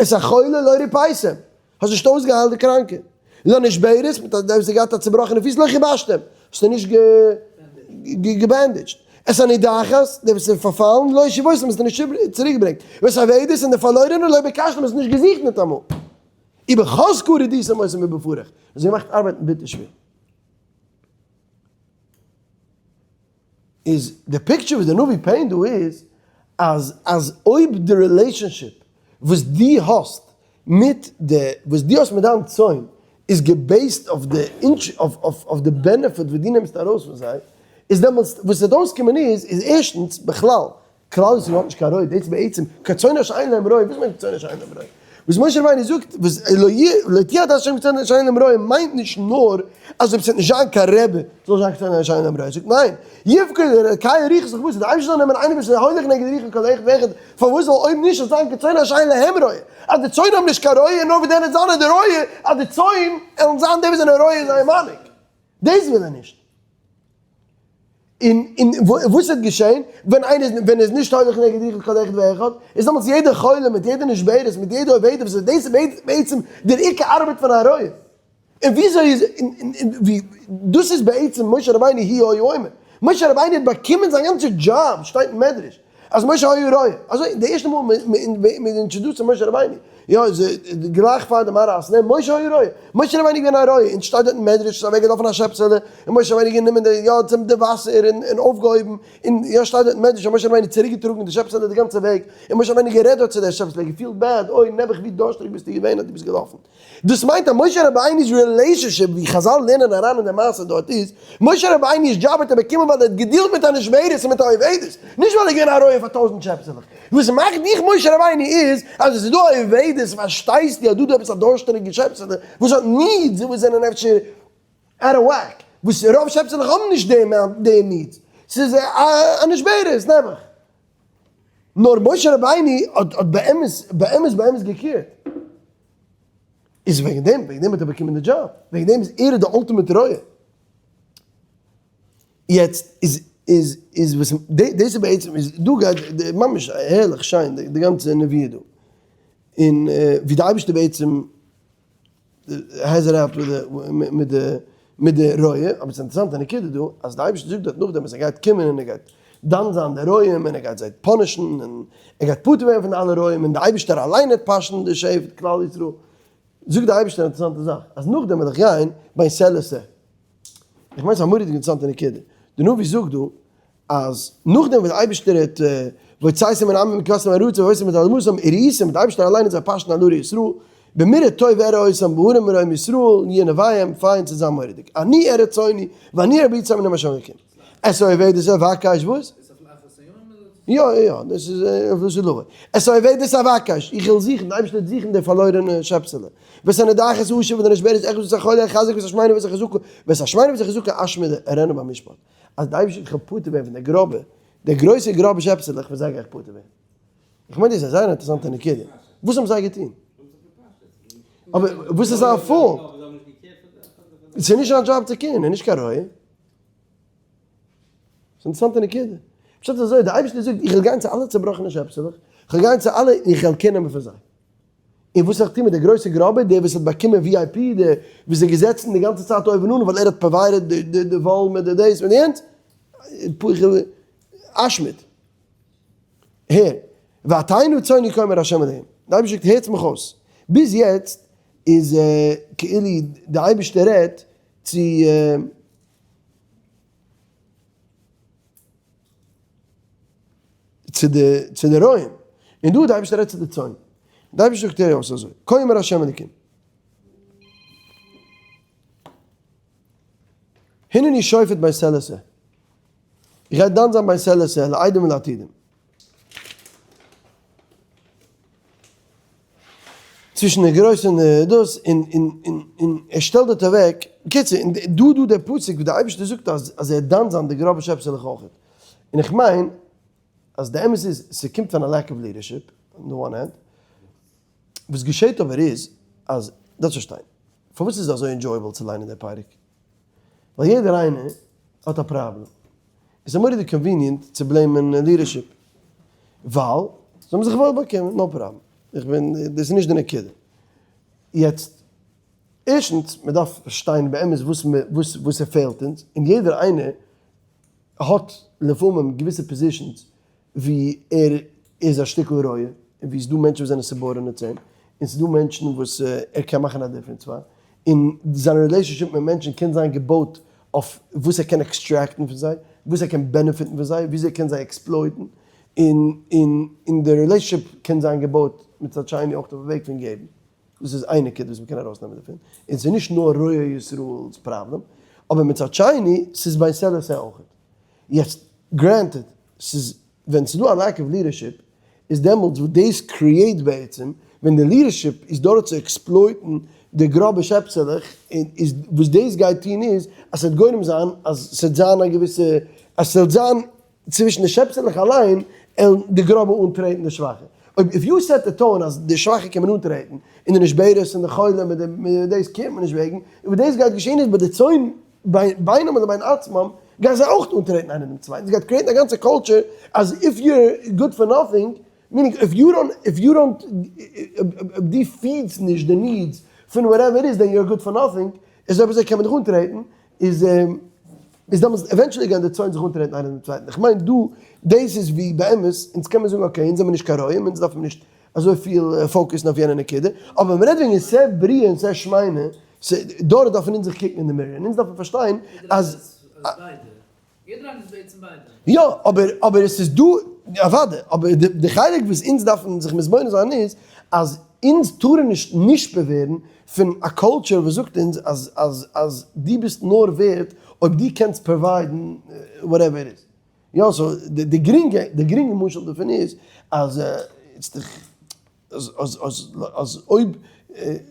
את החולה לא רפאתם, האסט נישט אויסגעהיילט די קראנקע. לנשברת, מיט א, האסטו געהאט א צובראכענע פיס, לא חבשתם, האסטו נישט גע bandage ט. את הנידחת, די וואס איז פארפאלן, לא השיבותם, האסטו נישט צוריקגעברענגט. ואת האבדת, און די פארלוירענע, לא בקשתם, האסטו נישט געזוכט ניטאמאל. ובחזקה רדיתם אותם מבפרך, האסט געמאכט ארבייטן ביטער שווער. איז די picture וואס די נביא paint דא איז אז אז אויב די relationship וואס דו האסט מיט די וואס דו האסט מיט דיין צאן איז גע base ט אויף די אויף די benefit וואס דו נעמסט ארויס פון זיי איז דעמאלטס וואס וועט אויסקומען איז איז ערשטנס בכלל כלל ישראל האט נישט קיין רועה, דאס איז בעצם כצאן אשר אין להם רועה, וואס מיינט כצאן אשר אין להם רועה? וואס משה רבינו זאגט וואס לא תהיה עדת השם כצאן אשר אין להם רועה מיינט נישט נאר אז אויב ס'וועט נישט זיין קיין רבי זאל זיין כצאן אשר אין להם רועה, ער זאגט ניין, יפקד אלקי הרוחות לך בשר, די אייבערשטער זאל נעמען איינער וואס איז הולך נגד רוחו כל אחד ואחד, פארוואס זאל אויב נישט זאל זיין כצאן אשר אין להם רועה, אז די צאן האבן נישט קיין רועה נאר ווי דען וועט זיין די רועה אז די צאן עלן זיין די וואס זענען רועה זייער מנהיג, דאס וויל ער נישט. און און וואס וועט געשען ווען איינער איז ווען ער איז נישט הולך נגד רוחו כל אחד ואחד, איז דעמאלטס יעדער חולה מיט יעדער נשברת מיט יעדע אבידה וואס איז דאס איז בעצם דער עיקר ארבעט פון א רועה, און וויאזוי איז און ווי דאס איז בעצם משה רבינו הוא היה אומר, משה רבינו האט באקומען זיין גאנצע דזשאב, שטייט אין מדרש אז משה היה רועה, אזוי די ערשטע מאל מען introduce ט משה רבינו, יא איז גלייך פאר די מערה הסנה, משה היה רועה, משה רבינו איז געווען א רועה, און שטייט דארט אין מדרש איז אוועק געלאפן א שעפסעלע, און משה רבינו גענומען די יא צום די וואסער און און אויפגעהויבן, און יא שטייט דארט אין מדרש אז משה רבינו צוריק געטראגן די שעפסעלע די גאנצע וועג, און משה רבינו גערעדט דארט צו די שעפסעלע, געפילט bad, אוי נעבעך ווי דארשטריג ביסטו געווען אז דו ביסט געלאפן. דאס מיינט אז משה רבינו'ס relationship ווי חזל לערנען אריין אין די מעשה דארט איז, משה רבינו'ס דזשאב האט ער באקומען ווייל ער האט געדילט מיט א נשברת און מיט א אובדת, נישט ווייל ער איז געווען א רועה פאר טויזענט שעפסעלעך. וואס מאכט דיך משה רבינו איז, אז עס איז דא א אובדת פארשטייסטו אז דא דא עפעס א דורשטעריגע שעפסעלע וואס האט needs און וואס זענען אפשר out of whack, וואס רוב שעפסעלעך האבן נישט די needs, ס'איז א נשברת נעבעך. נאר משה רבינו האט באמת באמת באמת גע care ט. איז וועגן דעם, וועגן דעם האט ער באקומען די דזשאב, וועגן דעם איז ער די ultimate רועה. יעצט איז איז איז וואס דאס איז בעצם איז דא גייט ממש הערליך שיין די גאנצע נבואה דא. און ווי די אייבערשטער בעצם העז ער אפ מיט די מיט די רועה, אבער ס'איז אינטערעסאנט א נקודה דא, אז די אייבערשטער זאגט דארט נאכדעם אז ער גייט קומען און ער גייט דן זיין די רועים און ער גייט זיי punish ן און ער גייט פטור ווערן פון אלע רועים און די אייבערשטער אליין וועט פאשן די שבט כלל ישראל, זאגט די אייבערשטער א אינטערעסאנטע זאך, אז נאכדעם וועל איך גיין בין שה לשה. איך מיין ס'איז א מורא'דיג אינטערעסאנטע נקודה, די נביא זאגט דא אז נאכדעם וואס די אייבערשטער האט והוצאתם מן העמים וקבצתם מן הארצות והבאתם את אדמתם וראיתם, די אייבערשטער אליין איז זיי פאשן על הרי ישראל, במרעה טוב אראה אותם בהרים מרומים ישראל יהיו נביאים, פיין ס'איז זיין מורא'דיג, אני אראה צאני ואני אראה ביצה מן השם אלוקים, את האובדת אבקש וואס? יא יא יא, דאס איז אויף לשון לבוא. את האובדת אבקש, איך וועל זוכן, די אייבערשטער וועט זוכן די פארלוירענע שעפסעלע. ואת הנדחת אשיב ואת הנשברת אחז ואת החולה אחזק ואת השמנה ואת החזקה, ואת השמנה ואת החזקה אשמיד אראנו במשפט. אז די אייבערשטער זאגט איך וועל פטור ווערן פון די גראבע, די גרויסע גראבע שעפסעלעך פון זיי גיי איך פטור ווערן. איך מיין דאס איז א זייער אינטערעסאנטע נקודה. וואס האבן זיי געטון? אבער וואס איז זיין fault? ס'איז נישט זיין דזשאב צו care ן, ער איז נישט קיין רועה. ס'איז אינטערעסאנטע נקודה. פשט איז אזוי, דער אייבערשטער זאגט איך וועל גיין צו אלע צעבראכענע שעפסעלעך, איך וועל גיין צו אלע און איך וועל care נעמען פון זיי. און וואס זאל איך טון מיט דער גרויסער גראבער, דער וואס האט באקומען VIP, דער וואס איז געזעצן די גאנצע צייט אויבן אן ווייל ער האט provided די וואל מיט די דאס מיט די יענץ, אשמד. הער, והתנו צאני כה אמר ה' אלהים, דער אייבערשטער זאגט הערטס מיך אויס, ביז יעצט איז כאילו דער אייבערשטער רעדט צו צו די צו די רועים, און דא די אייבערשטער רעדט צו די צאן, די אייבערשטער זאגט הער אויס אזוי, כה אמר ה' אלוקים, הנני שופט בין שה לשה, איך גיי דן זיין בין שה לשה, לעדים ולעתידים. צווישן די גרויסע און די דאס, און און און און ער שטעלט דארט אוועק, בקיצור, און דא דא דער פסוק וואס דער אייבערשטער זאגט אז אז ער דן זיין די גראבע שעפסעלעך אויכעט. און איך מיין אז די אמת איז, ס'קומט פון א lack of leadership, on the one hand. וואס געשעט אבער איז, אז, דארפסט פארשטיין, פארוואס איז אזוי enjoyable צו ליינען דער פרק? ווייל יעדער איינער האט א פראבלעם. עס איז מורא'דיג convenient צו blame ען leadership. ווייל זיי האבן זיך וואויל באקומען, no problem. איך בין, דאס איז נישט די נקודה. יעצט, ערשטנס, מען דארף פארשטיין באמת וואס וואס וואס ס'פעלט אונז, און יעדער איינער האט לפעמים געוויסע positions ווי ער איז א שטיקל רועה, און ווי ס'דא מענטשן וואס זענען subordinate צו אים, און ס'דא מענטשן וואס ער קען מאכן א difference פאר, און זיין relationship מיט מענטשן קען זיין געבויט אויף וואס ער קען extract ן פון זיי, וואס ער קען benefit ן פון זיי, וויאזוי ער קען זיי exploit ן, און און און די relationship קען זיין געבויט מצד שני אויך אויף א וועג פון געבן. דאס איז איין נקודה וואס מ'קען ארויסנעמען דערפון, און ס'איז נישט נאר רועי ישראל'ס פראבלעם, אבער מצד שני, ס'איז בין שה לשה אויכעט. יעצט, granted, ס'איז ווען ס'איז דא א lack of leadership, איז דעמאלטס וואס דאס create בעצם, ווען די leadership איז דארט צו exploit ן די גראבע שעפסעלעך, און איז וואס דאס גייט טון איז, אז ס'וועט גורם זיין אז ס'וועט זיין א געוויסע, אז ס'וועט זיין צווישן די שעפסעלעך אליין, עלן די גראבע אנטרעטן די שוואכע. אויב if you set the tone אז די שוואכע קען מען אנטרעטן, און די נשברות און די חולים מיט די מיט דאס קערט מען נישט וועגן, און וואס דאס גייט געשען איז ביי די צאן בינם לבין עצמם גייען זיי אויך אנטרעטן איינער דעם צווייטן, עס גייט create ן א גאנצע culture אז if you're good for nothing, meaning if you don't if you don't אויב דו feed סט נישט די needs פון whatever איז then you're good for nothing, איז אויב אזוי קען מען דיך אנטרעטן, איז איז דעמאלטס eventually גייען די צאן זיך אנטרעטן איינער דעם צווייטן, איך מיין דא דאס איז ווי באמת אונז קען מען זאגן okay אונז זעמיר נישט קיין רועים אונז דארפן נישט אזויפיל focus ן אויף יענע נקודה, אבער ווען מ'רעדט וועגן שה בריאה און שה שמנה, דארט דארפן אונז זיך קוקן אין די mirror און אונז דארפן פארשטיין אז. יא, אבער אבער עס איז דא, אוודאי, אבער די חלק וואס אונז דארפן זיך מתבונן זיין איז, אז אונז טארן נישט נשפע ווערן פון א culture וואס זאגט אונז אז אז אז דו ביסט נאר ווערט אויב דו קענסט provide ן whatever איט איז. יא, so די גרינגע די גרינגע משל דערפון איז אז אז אז אז אז אויב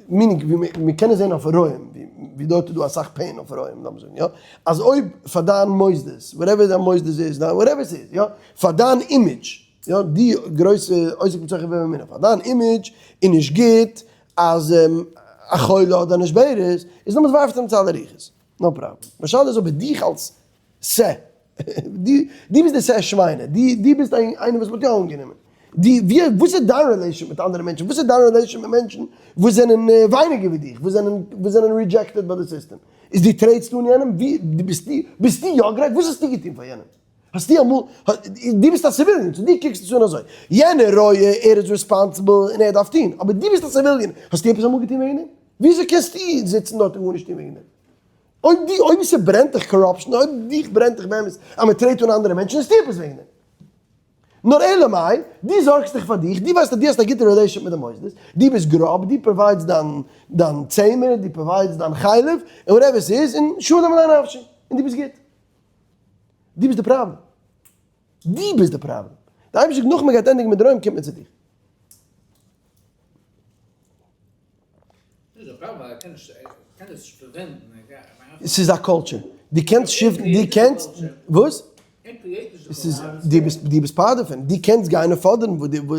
meaning ווי מיר קענען זען אויף רועים ווי דארט איז דא אסאך pain אויף רועים לאמיר זאגן יא אז אויב פאר דיין מוסדות whatever דיין מוסדות איז דיין whatever ס'איז יא פאר דיין אימעדזש יא די גרויסע עוסק בצרכי וועמען פאר דיין אימעדזש איז נישט גוט אז א חולה אדער נשברת איז דעמאלטס ווארפט אים צו אלע רוחות no problem די שאלה איז אבער דיך אלס שה דו ביסט די שה שמנה, דו ביסט איינער וואס מ'האט יא אנגענומען. דו, ווי, וואס איז דיין relation מיט אנדערע מענטשן? וואס איז דיין relation מיט מענטשן וואס זענען ווייניגער ווי דיך, וואס זענען, וואס זענען rejected ביי די סיסטעם? איז דו טרעטסט אן יענעם? ווי, ביסטו, ביסטו יא גרייט? וואס האסטו געטון פאר יענעם? האסטו אמאל, דו ביסט א civilian, so דו קוקסט עס אן אזוי. יענער רועה, ער איז responsible און ער דארף טון. אבער דו ביסט א civilian, האסטו עפעס אמאל געטון וועגן דעם? וויאזוי קענסטו זיצן דארט און גארנישט טון וועגן דעם? אויב די אויב ס'ברענט דיך corruption, אויב דיך ברענט דיך באמת אז מ'טרעט אן אנדערע מענטשן, איז טו עפעס וועגן דעם. נאר אלא מאי, דו זארגסט דיך פאר דיך, דו ווייסט אז דו האסט א גוטע relationship מיט די מוסדות, דו ביסט גראב, דו provide סט דיין דיין צמר, דו provide סט דיין חלב, און whatever ס'איז, און שלום עלי נפשי, און דו ביסט גוט. דו ביסט די פראבלעם. דו ביסט די פראבלעם. די אייבערשטער זאגט נאך מ'גייט ענדיגן מיט די רועים קומט מען צו דיך. נישט די פראבלעם ווייל ער קען נישט. ס'איז א culture. דו קענסט shift ן, דו קענסט, וואס? ס'איז, דו ביסט, דו ביסט part דערפון. דו קענסט גיין און פאדערן וואס דו,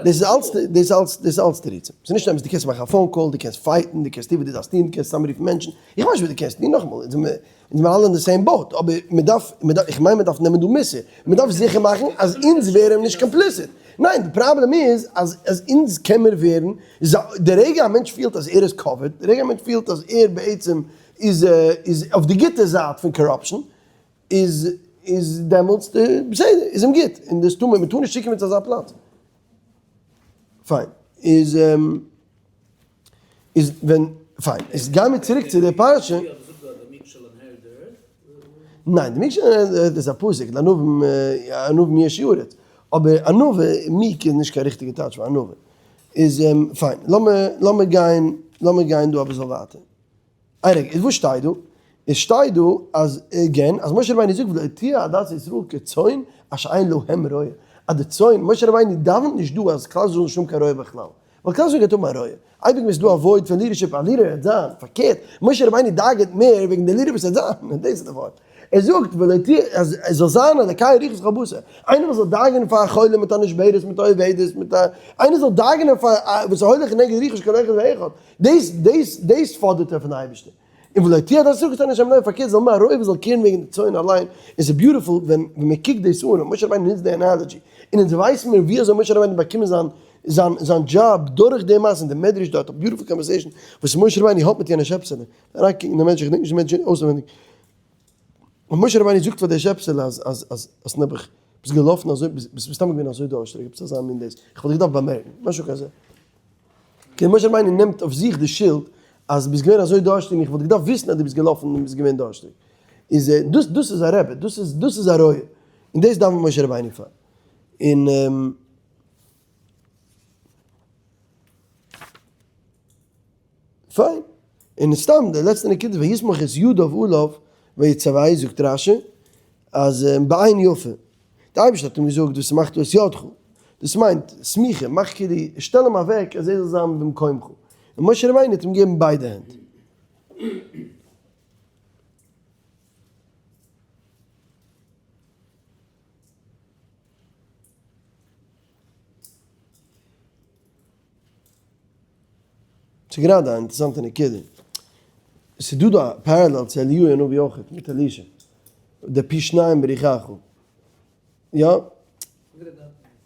דאס איז אלץ, דאס איז אלץ, דאס איז אלץ תירוצים. ס'איז נישט אמת, דו קענסט מאכן א phone call, דו קענסט fight ן, דו קענסט טון וואס דו דארפסט טון, דו קענסט צוזאמרופן מענטשן. איך ווייס נישט וואס דו קענסט טון, נאכאמאל, אונז זעמיר אלע אין די same boat, אבער מען דארף, מען דארף, איך מיין מען דארף נעמען דא מוסר, מען דארף זיכער מאכן אז אונז ווערן נישט complicit. ניין, די פראבלעם איז אז אז אונז קען מיר ווערן, די רגע א מענטש פילט אז ער איז covered, די רגע א מענטש פילט אז ער בעצם איז איז אויף די גוטע זייט פון corruption, איז איז דעמאלטס בסדר, איז אים גוט, און דאס טאר מען, מען טאר נישט צוקומען צו אזא פלאץ. פיין, איז איז ווען, פיין, איז גיי מיר צוריק צו די פרשה. ניין, די meek shall inherit איז א פסוק, לענווים ענווים ירשו ארץ, אבער ענווה, meek איז נישט קיין ריכטיגע טייטש פאר ענווה. איז פיין, לאמיר לאמיר גיין לאמיר גיין דא אביסל ווייטער. איין רגע, איז וואס שטייט דא? עס שטייט דא אז again אז משה רבינו זאגט ולא תהיה עדת ישראל כצאן אשר אין להם רועה, אז די צאן, משה רבינו דאווענט נישט דא אז כלל ישראל זאל נישט האבן קיין רועה בכלל, ווייל כלל ישראל גייט האבן א רועה, אייביג ווען ס'איז דא א void פון leadership א leader העט זיין, פארקערט, משה רבינו דאגה'ט מער וועגן די leader וואס העט זיין, דאס איז די ווארט. ער זאגט ולא תהיה אז עס זאל זיין אלקי רוחות לכל בשר, איינער וואס זאל דאגה'נען פאר א חולה מיט א נשברת מיט א אובדת מיט א, איינער זאל דאגה'נען פאר א וואס איז הולך נגד רוחו של כל אחד ואחד, דאס דאס דאס פאדערט ער פון די אייבערשטער. און ולא תהיה עדת ישראל כצאן אשר אין להם, פארקערט זאל מען א רועה וואס זאל care ן וועגן די צאן אליין, און ס'איז beautiful ווען ווען מען קוקט דאס אן, און משה רבינו נוצט די analogy, און אונז ווייסן מיר ווי אזוי משה רבינו האט באקומען זיין זיין זיין דזשאב דורך די מעשה, און די מדרש דארט, א beautiful conversation וואס משה רבינו האט מיט יענע שעפסעלע, אריינקוקן אין די מדרש, איך געדענק נישט די מדרש אויסענווייניג. און משה רבינו זאגט פאר די שעפסעלע אז אז אז אז נעבעך ביסט געלאפן אזוי ביסט מסתם געווען אזוי דורשטיג עפעס אזא מין דאס איך וואלט געדארפט באמערקן משהו כזה. כן משה רבינו נעמט אויף זיך די שולד אז ביסט געווען אזוי דורשטיג און איך וואלט געדארפט וויסן אז דו ביסט געלאפן און ביסט געווען דורשטיג. איז דאס דאס איז א רבי דאס איז דאס איז א רועה און דאס דאווענט משה רבינו פאר. און. פיין. און סתם די לעצטע נקודה ויסמוך את ידיו עליו ויצוהו זאגט רשי אז בעין יפה. די אייבערשטער האט אים געזאגט וסמכת את ידך. דאס מיינט סמיכה, מאך כאילו שטעל אים אוועק אז ער זאל זיין במקומך. און משה רבינו האט אים געגעבן ביידע הענט. ס'איז גראדע א אינטערעסאנטע נקודה. ס'איז דא דא א parallel צו אליהו הנביא אויכעט, מיט אלישע. די פי שניים ברוחך. יא?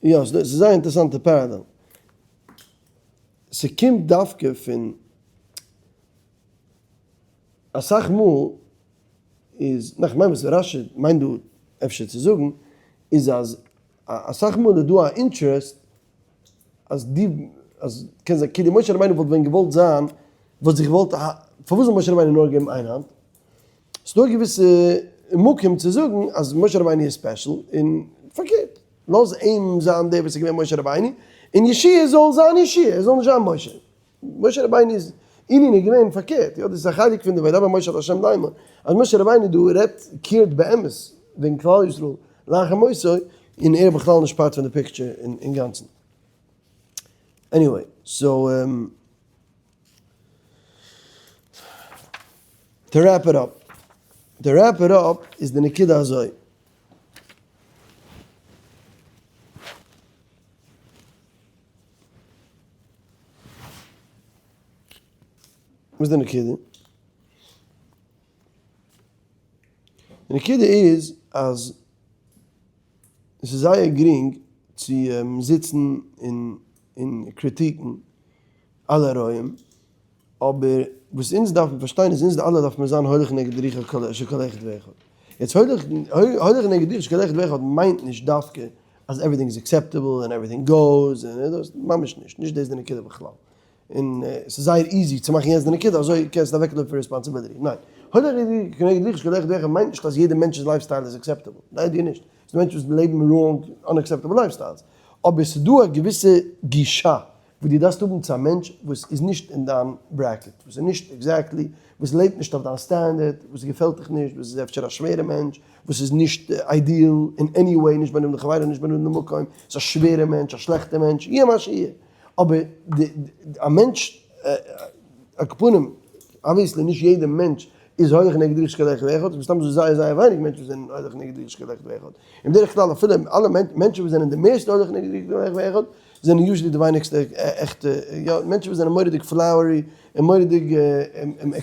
יא, ס'איז זייער אינטערעסאנטע parallel. ס'קומט דווקא פון אסאך מאל איז, נאך כ'מיין וואס רשי מיינט דא אפשר צו זאגן, איז אז אסאך מאל איז דא א interest אז די אז קען זיין כאילו משה רבינו וואלט ווען געוואלט זיין וואלט זיך געוואלט פארוואס זאל משה רבינו נאר געבן איין האנט? ס'דא א געוויסע מקום צו זאגן אז משה רבינו איז special און פארקערט לאז אים זיין דער וואס איז געווען משה רבינו און יהושע זאל זיין יהושע ער זאל נישט זיין משה. משה רבינו איז ענין איז געווען פארקערט יא דאס איז א חלק פון די וידבר משה אל ה' לאמר אז משה רבינו דא רעדט care ט באמת וועגן כלל ישראל לאחר מותו און ער בכלל נישט part פון די picture אינגאנצן. Anyway, so to wrap it up, to wrap it up איז די נקודה אזוי. וואס איז די נקודה? די נקודה איז אז עס איז זייער גרינג צו זיצן און קריטיקן אלע רועים, אבער וואס אונז דארפן פארשטיין איז אונז אלע דארף מיר זיין הולך נגד רוחו של כל אחד ואחד. יעצט הולך נגד רוחו של כל אחד ואחד מיינט נישט דווקא אז everything איז acceptable און everything goes און דאס, ממש נישט, נישט דאס איז די נקודה בכלל. און ס'איז זייער easy צו מאכן יעצט די נקודה אזוי קענסטו אוועקלויפן פון responsibility. ניין. הולך נגד רוחו של כל אחד ואחד מיינט נישט אז יעדע מענטש'ס lifestyle איז acceptable. די idea נישט. ס'דא מענטשן וואס לעבן wrong unacceptable lifestyles. אבער ס'דא א געוויסע גישה וואס דו דארפסט האבן צו א מענטש וואס איז נישט אין דיין bracket, וואס איז נישט exactly, וואס לעבט נישט אויף דיין standard, וואס געפעלט דיך נישט, וואס איז אפשר א שווערע מענטש, וואס איז נישט ideal אין any way, נישט בין אדם לחבירו, נישט בין אדם למקום, איז א שווערע מענטש, א שלעכטע מענטש, יהיה מה שיהיה. אבער א מענטש, על כל פנים, obviously נישט יעדע מענטש איז הולך נגד רוח כל אחד ואחד, מסתם איז דא זייער זייער ווייניג מענטשן וואס זענען הולך נגד רוח כל אחד ואחד, און בדרך כלל אפילו אלע מענטשן וואס זענען די מערסטע הולך נגד רוח כל אחד ואחד, זענען usually די ווייניגסטע עכטע, יא, מענטשן וואס זענען מורא'דיג flowery און מורא'דיג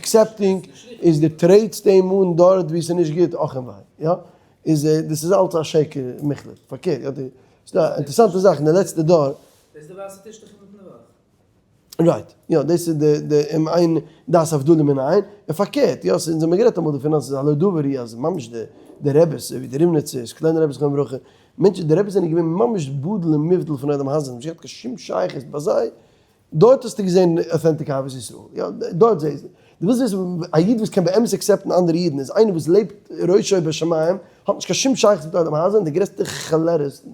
accepting, איז די טרעטסט אים אן דארט ווי ס'איז נישט גוט, אך און וויי, יא, איז דאס איז אלץ א שקר מוחלט, פארקערט, יא, די, ס'איז דא א אינטערעסאנטע זאך אין די לעצטע דור. דאס איז די ווייסע טישטוך אינמיטן די וואך. right, יא, דאס איז די די אם אין דעת הבדלה מן העין, און פארקערט, יא, ס'איז אונז האבן גערעדט אמאל דערפון אז ס'איז הלא דבר היא אז ממש די די רעבעס, ווי די רימניצער, סקולענער רעבעס זכרונם לברכה, מענטשן, די רעבעס זענען געווען ממש בדל און מובדל פון אדם הזה, נישט געהאט קיין שום שייכות ביי זיי, דארט האסטו געזען authentic אהבת ישראל, יא, דארט זעסטו, דו ווילסט וויסן א איד וואס קען באמת accept ן אנדערע אידן איז איינער וואס לעבט ראשו בשמים, האט נישט קיין שום שייכות מיט עולם הזה, און די גרעסטע כאלערעס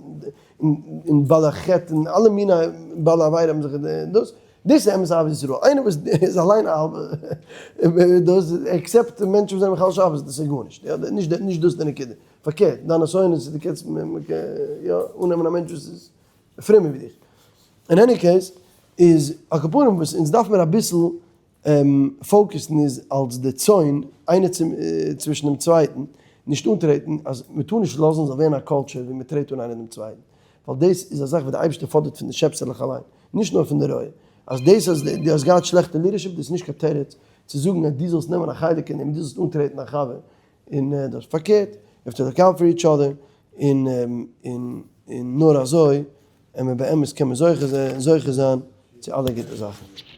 און בעלי חטא און אלע מיני בעלי עבירה האבן זיך דאס, דאס איז אמת אהבת ישראל, איינער וואס איז אליין א האלבע דאס accept מענטשן וואס זענען מחלל שבת, דאס איז גארנישט, יא, נישט דאס איז די נקודה, פארקערט, דיינע שונאים דו קענסט יא אננעמען א מענטש וואס איז פרומער ווי דיך. אין any case, איז על כל פנים וואס אונז דארף מיר אביסל focus ן איז אלס די צאן איינער צווישן דעם צווייטן, נישט אנטרעטן אז מען טאר נישט לאזן זאל ווערן א culture ווי מען טרעט אן איינער דעם צווייטן, ווייל דאס איז א זאך וואס די אייבערשטער פאדערט פון די שעפסעלעך אליין, נישט נאר פון די רועה, אז דאס אז דו האסט געהאט שלעכטע leadership דאס איז נישט קיין תירוץ צו זאגן אז דו זאלסט נעמען א חלק אין דעם, דו זאלסט אנטרעטן א חבר, און דאס פארקערט, you have to look out for each other, און און און נאר אזוי עמער באמת קען מען זוכה זיין צו אלע גוטע זאכן.